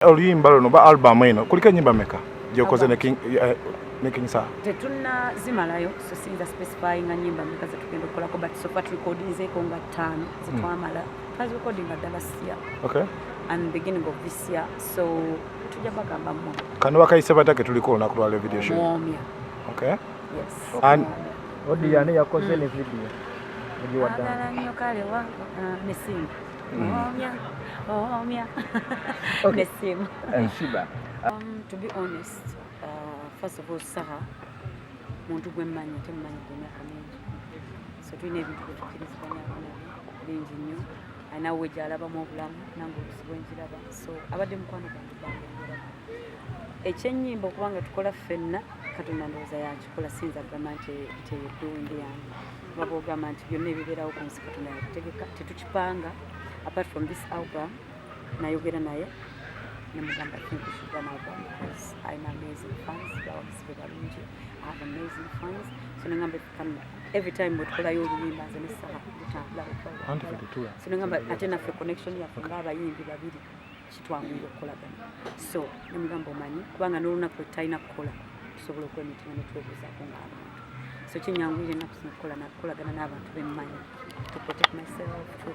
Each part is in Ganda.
Oluyimba luno ba album eno kuliko enyimba meka gyokoze ne King, ne King Saha? Tetunnazimalayo, so siyinza specifyinga nyimba meka zetugenda okukolako, but so far turecordinzeeko nga ttaano zetwamala. Twazirecordinga ddala last year and beginning of this year, so tujja bagamba mmwe. Kano bakayise batya ke tuliko olunaku lwaleero, video shoot? Mwomya. Yes. And Audio ani yakoze ne video ogiwadde? Agala nnyo kale wa nesimu omya omya nesimu. Sheebah. To be honest, first of all, Saha muntu gwe mmanyi, ate mmanyidde emyaka mingi, so tulina ebintu bye tukkiriziganyako nabyo bingi nnyo. Alina we gy'alabamu obulamu, nange olusi bwe njiraba, so abadde mukwano gwange ebbanga eriwerako. Ekyennyimba okubanga tukola ffenna, Katonda ndowooza yakikola. Siyinza kugamba nti eyo doing yange, kuba bwogamba nti byonna ebibeerawo ku nsi Katonda yabitegeka, tetukipanga. Apart from this album, nayogera naye nemugamba, "I think we should do an album," because I'm amazing fans, bawagizi be balungi. I have amazing fans, so nengamba if we can, every time bwe tukolayo oluyimba nze ne Saha lutambula. Anti ffe tetula. So nengamba ate naffe connection yaffe ng'abayimbi babiri kitwanguyira okukolagana. So nemugamba, omanyi, kubanga n'olunaku lwe tutalina kukola tusobola okwemitinga ne twebuuzaako ng'abantu, so kinyanguyira ennaku zino okukolagana n'abantu bemmanyi to protect myself to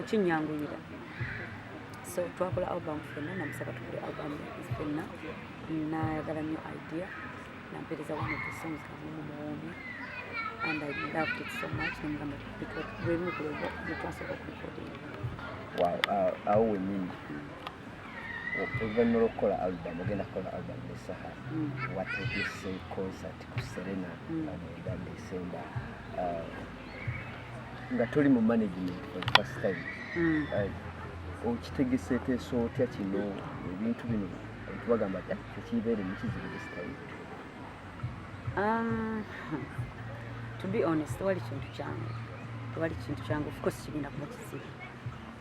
kinyanguyira. So twakola album ffenna, namusaba tukole album ffenna, nayagala nnyo idea, nampeereza one of the songs nga mulimu muwoomya, and I loved it so much. Nemugamba lwerumu ku lwe twasooka okurecordinga. Wow, awo wennyini, oluvannyuma lw'okukola album, ogenda kukola album ne Saha, wategese concert ku Serena nga 9 December, nga toli mu management for the first time. Okitegeseeteesa otya kino, ebintu bino abantu bagamba nti, "Ah, tekibeere mukizibu this time"? To be honest, tewali kintu kyangu, tewali kintu kyangu. Of course kigenda kuba kizibu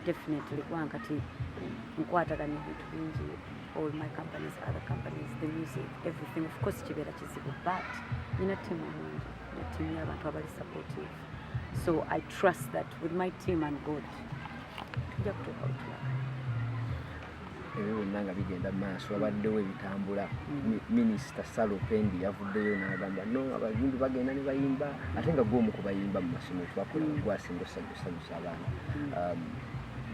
definitely, kubanga kati nkwataganya ebintu bingi, all my companies, other companies, the music, everything. Of course kibeera kizibu, but nina team ennungi, nina team y'abantu abali supportive, so I trust that with my team and God tujja kutuuka wetulaga. Ebyo byonna nga bigenda mu maaso, wabaddewo ebitambula. Minisita Sarah Opendi yavuddeyo n'agamba no abayimbi bagenda ne bayimba, ate nga gwe omu ku bayimba mu masomero twakola, gwasinga osanyusa abaana.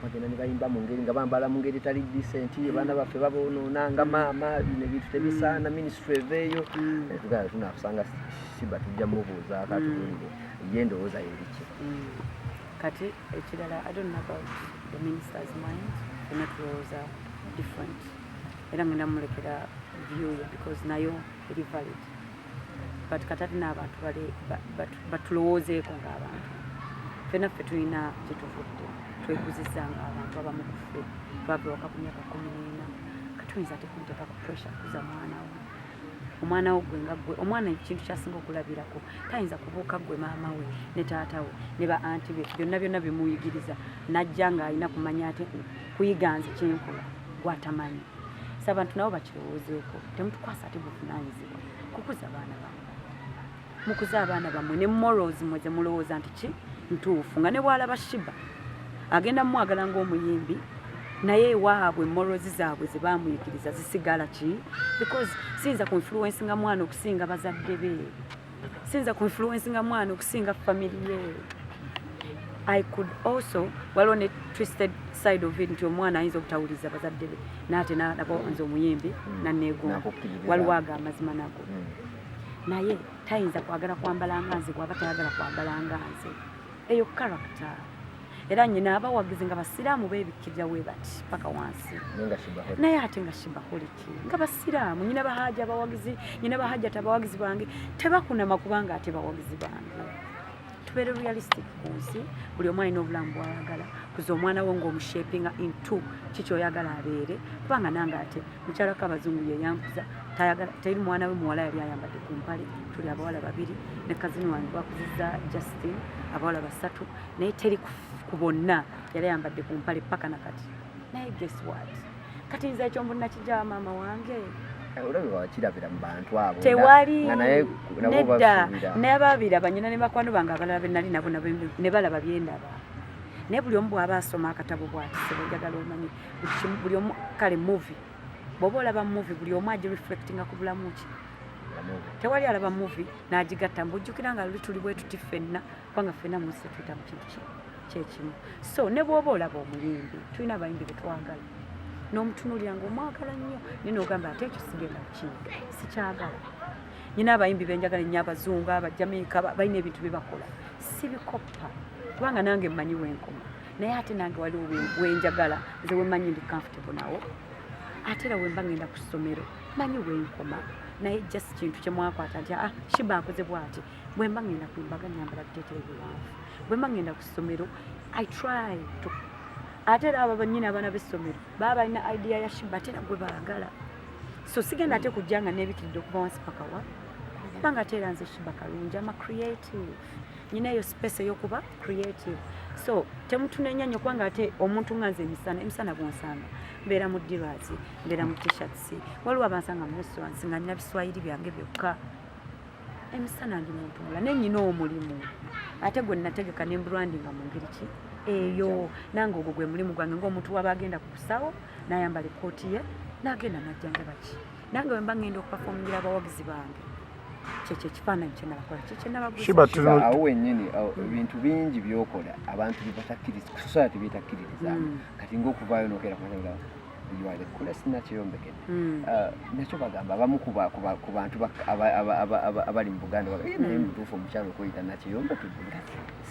Bagenda ne bayimba mu ngeri nga bambala mu ngeri etali decent, abaana baffe baboonoona nga maama, bino ebintu tebisaana, minisitule eveeyo. Tugamba tunakusanga Sheebah, tujja mubuuzaako atubuulire ye endowooza yeriki. Kati ekirala, I don't know about the minister's mind, fenna tulowooza different, era ngenda mulekera view ye because nayo eri valid, but kati ate n'abantu batulowoozeeko ng'abantu. Ffenna ffe tulina gye tuvudde, twekuzizza ng'abantu. Abamu ku ffe twava ewaka ku myaka 14. Katuyinza ate kunteeka ku pressure kuza mwana wo, omwana wo gwe nga gwe omwana ekintu kyasinga okulabirako tayinza kubuuka gwe maama we ne taata we ne ba anti be byonna byonna bimuyigiriza, najja ng'alina kumanya ate kuyiga nze kyenkola gwatamanyi. So abantu nabo bakirowoozeeko, temutukwasa ate buvunaanyizibwa kukuza baana bammwe. Mukuze abaana bammwe ne morals mwe ze mulowooza nti ki ntuufu, nga ne bw'alaba Sheebah agenda mumwagala ng'omuyimbi, naye ewaabwe morals zaabwe ze baamuyigiriza zisigala ki, because siyinza ku influencinga mwana okusinga bazadde be, siyinza ku influencinga mwana okusinga family ye. I could also, waliwo ne twisted side of it nti omwana ayinza obutawuliriza bazadde be naate nabo nze omuyimbi naneegomba. Nakukkiririza. Waliwo ago amazima nago, naye tayinza kwagala kwambala nga nze bw'aba tayagala kwambala nga nze. Eyo character. Era nyina abawagizi nga basiraamu beebikkirira we bati paka wansi. Naye nga Sheebah. Naye ate nga Sheebaholic nga basiraamu, nyina bahaja abawagizi, nyina bahajjati abawagizi bange tebakunama kubanga ate bawagizi bange. Tubeere realistic ku nsi, buli omu alina obulamu bwayagala. Kuza omwana wo ng'omushapinga into kikyoyagala abeere, kubanga nange ate mukyalako abazungu yeyankuza, tayagala teri mwana we muwala yali ayambadde ku mpale. Tuli abawala babiri ne cousin wange bakuzizza Justin, abawala basatu, naye teri ku bonna yali ayambadde ku mpale paka nakati. Naye guess what, kati nze ekyo mbu nakijjawa maama wange? Olabye wakirabira mu bantu abo Tewali. Nga naye nabo Nedda. basuubira. Nababiraba nyina ne bakwano bange abalala be nali nabo ne balaba byendaba. Naye buli omu bw'aba asoma akatabo bw'ati, sebo, njagala omanye buli kimu, buli omu. Kale movie, bw'oba olaba movie, buli omu agireflectinga ku bulamu ki. Tewali alaba movie n'agigatta mbujjukira nga luli tuli bwe tuti ffenna, kubanga ffenna mu nsi tetuyita mu kintu kyekimu. So ne bw'oba olaba omuyimbi, tulina abayimbi betwagala, n'omutunuulira ng'omwagala nnyo, naye n'ogamba ate ekyo sigenda kukiyiga, sikyagala. Nyina abayimbi benjagala ennyo, abazungu, abajamaika, balina ebintu bye bakola, sibikoppa, kubanga nange mmanyi wenkoma. Naye ate nange waliwo wenjagala nze, wemmanyi ndi comfortable nawo. Ate era wemba ngenda ku ssomero, manyi wenkoma. Naye just kintu kyemwakwata nti, ah, Sheebah akoze bwati. Bwemba ngenda ku mbaga, nyambala biteeteeyi biwanvu. Bwemba ngenda ku ssomero, I try to. Ate era abo bannyini abaana b'essomero baba balina idea ya Sheebah, ate era gwe baagala. So sigenda ate kujja nga neebikiridde okuva wansi paka wa, kubanga ate era nze Sheebah Kalungi, ama creative, nyina eyo space ey'okuba creative. So temutunenya nnyo, kubanga ate omuntu nga nze, emisana bwonsanga mbeera mu dirazi, mbeera mu T-shirts. Waliwo abansanga mu restaurants nga nina biswayiri byange byokka. Emisana ndi muntu mulala, naye nyina omulimu ate gwe nategeka ne brandinga mu ngeri ki eyo. Nange ogwo gwe mulimu gwange, ng'omuntu waba agenda ku busawo n'ayambala ekkooti ye n'agenda n'ajjanjaba ki. Nange bwe mba ngenda okuperformingira abawagizi bange, kyekyo ekifaananyi kyenabakola, kye Sheebah, Sheebah, awo wennyini awo, ebintu bingi byokola abantu bebatakkiriza, society byetakkiririzaamu. Kati ng'okuvaayo nokeera kumaga you are the coolest nakyeyombekedde. Nakyo bagamba abamu ku bantu abali mu Buganda bagamba, "Eh, naye mutuufu omukyalo okweyita nakyeyombekedde nga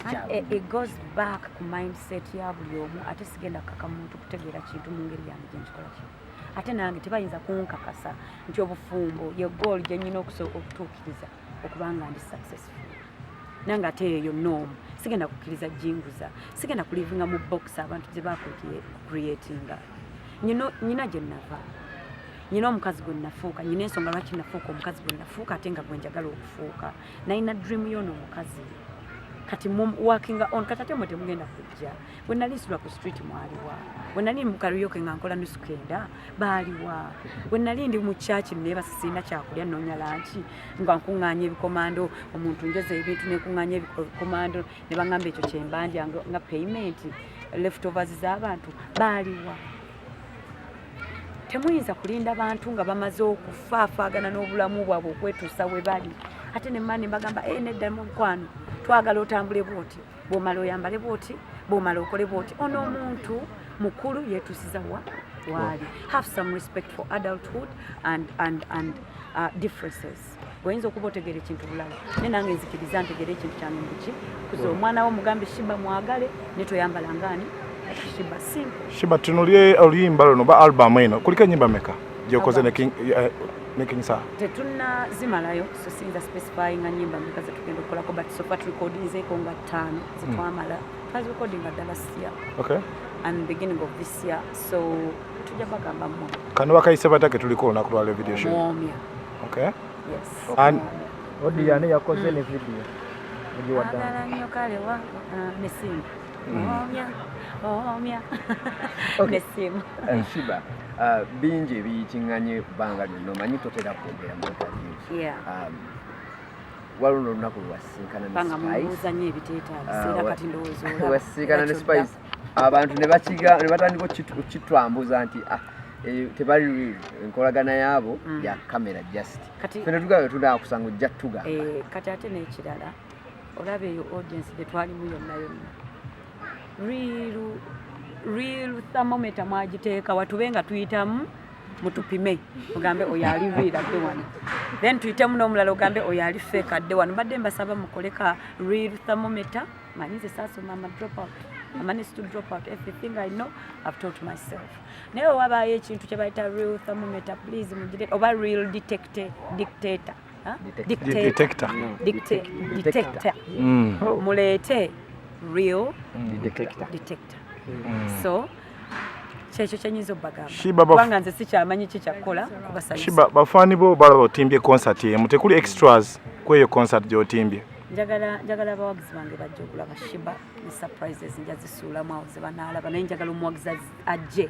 And it goes back ku mindset ya buli omu. Ate sigenda kukaka muntu kutegeera kintu mu ngeri yange gye nkikola kino. Ate nange tebayinza kunkakasa nti obufumbo ye goal gye nnyina okutuukiriza okuba nga ndi successful. Nange ate eyo noomu sigenda kukkiriza jinguza, sigenda kulivinga mu box abantu gye bakucreatinga. Nyina gye nava, nyina omukazi gwe nafuuka, nyina ensonga lwaki nafuuka omukazi gwe nafuuka, ate nga gwe njagala okufuuka. Nalina dream y'ono omukazi, kati working on. Kati ate mwe temugenda kujja. Bwe nali nsula ku street mwaliwa? Bwe nali mu karaoke nga nkola nusu kenda baaliwa? Bwe nali ndi mu church neebase, sirina kyakulya, nnoonya lunch, nga nkuŋŋaanya ebikomando, omuntu njoza ebintu nekuŋŋaanya ebikomando ne baŋŋamba ekyo kyembandya nga payment, leftovers z'abantu baaliwa? Temuyinza kulinda bantu nga bamaze okufaafaagana n'obulamu bwabwe okwetuusa we bali. Ate ne mani mbagamba, e nedda mukwano, twagala otambule bwoti, bw'omala oyambale bwoti, bw'omala okole bwoti. Ono omuntu mukulu yeetuusiza wa waali. Have some respect for adulthood and differences. Oyinza okuba otegeera ekintu bulala, naye nange nzikiriza ntegeera ekintu kyange muki kuza omwana wo mugambe Sheebah mwagale, ne toyambala ngaani Sheebah, simple. Sheebah, tunulye oluyimba luno ba album eno, kuliko ennyimba meka gyokoze ne King Saha? Tetunnazimalayo, so siyinza specifyinga nyimba meka zetugenda okukolako, but so far turecordinzeeko nga ttaano zetwamala. Twazirecordinga ddala last year and beginning of this year, so tujja bagamba mmwe. Kano bakayise batya ke tuliko olunaku lwa video shoot? Mwomya. Yes. Audio ani yakoze ne video mugiwadde? Agala nnyo kale wa nesimu omya omya nesimu. Sheebah, bingi ebiyikiŋŋanye bbanga lyonna, omanyi totera kwogera mu interviews. Waliwo n'olunaku lwewasinkana ne Banga Spice. Mumbuuza nnyo ebiteetaagisa. Ah, era kati ndowooza olaba. Wasinkana ne Era Spice, abantu ne bakiga ne batandika okitwambuza nti ah, tebali real, enkolagana yaabo ya kamera just. Ffe tugabe tunaakusanga ojja tugamba. Kati ate n'ekirala, olaba eyo audience gye twalimu yonna yonna, real thermometer mwagiteeka watube nga tuyitamu, mutupime mugambe oyo ali real adde wano, then tuyitemu n'omulala ogambe oyo ali fake adde wano. Mbadde mbasaba mukoleka real thermometer. Manyi nze saasoma, ama drop out. I managed to drop out. Everything I know, I've taught myself. Naye wabaayo ekintu kye bayita real thermometer, please mugire, oba real detector, dictator. Huh? Detector. Detector. Detector. Muleete real Detector. detector. So kyekyo kyenyinza obbagamba, Sheebah kubanga nze sikyamanyi kikyakukola kubasanyusa. Sheebah, bafaani bo balaba otimbye concert emu, tekuli extras kweyo concert gy'otimbye? Njagala abawagizi bange bajja okulaba Sheebah ne surprises nja zisuulamu awo ze banaalaba, naye njagala omuwagizi ajje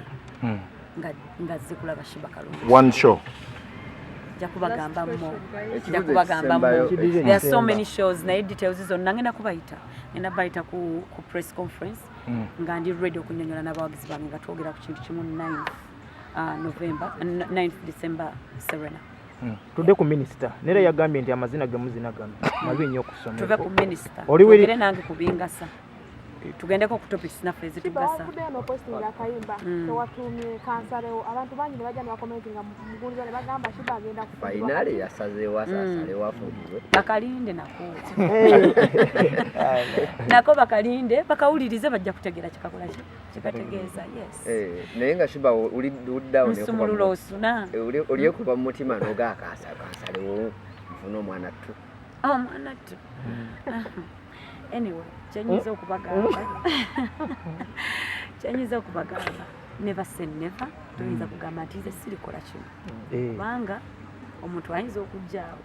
nga azze kulaba Sheebah Kalungi. One show. Nja kubagamba Last mo. question, guys. Nja Ekibuuzo kubagamba ekisembayo- mo. Ekiddirira There are so ekisemba. many shows, naye details zonna ngenda kubayita, ngenda bayita ku press conference nga ndi ready okunyonyola n'abawagizi bange nga twogera ku kintu kimu 9th November, 9th December, Serena. Tudde ku minisita, nera yagambye nti amazina ge muzina gano mabi nnyo Tuve ku okusomera. minisita, Oli weri- twogere nange ku bingasa, tugendeko ku topics naffe Kiba ezitugasa. wavuddeyo n'opostinga akayimba kewatuumye kansalewo, abantu bangi ne bajja ne bakomentinga muguliza ne bagamba Sheebah agenda kufumbirwa. Finale yasazeewo asaasalewo afumbirwe. Bakalinde nako, nako bakalinde bakawulirize, bajja kutegeera kikakola ki, kikategeeza, yes. Eh, naye nga Sheebah oliddawo. Nsumulula osuna. Olyekuba mu mutima noga akasa kansalewo nfune omwana ttu. Omwana ttu. Anyway, kyenyinza okubagamba, never say never. Toyinza kugamba nti nze sirikola kino, kubanga omuntu ayinza okujjaawo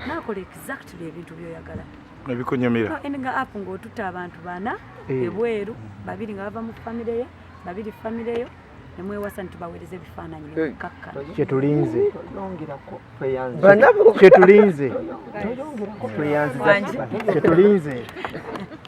nakola exactly ebintu byoyagala. Nebikunyumira. No, endinga up ng'otutta abantu bana ebweru, babiri nga bava mu famire ye, babiri famire yo, nemwewasa nitubaweereza ebifaananyi nemukakkana. Kyetulinze. Toyongerako, tweyanze. Banabo. Kyetulinze. Toyongerako. Tweyanziza. Wangi. Kyetulinze.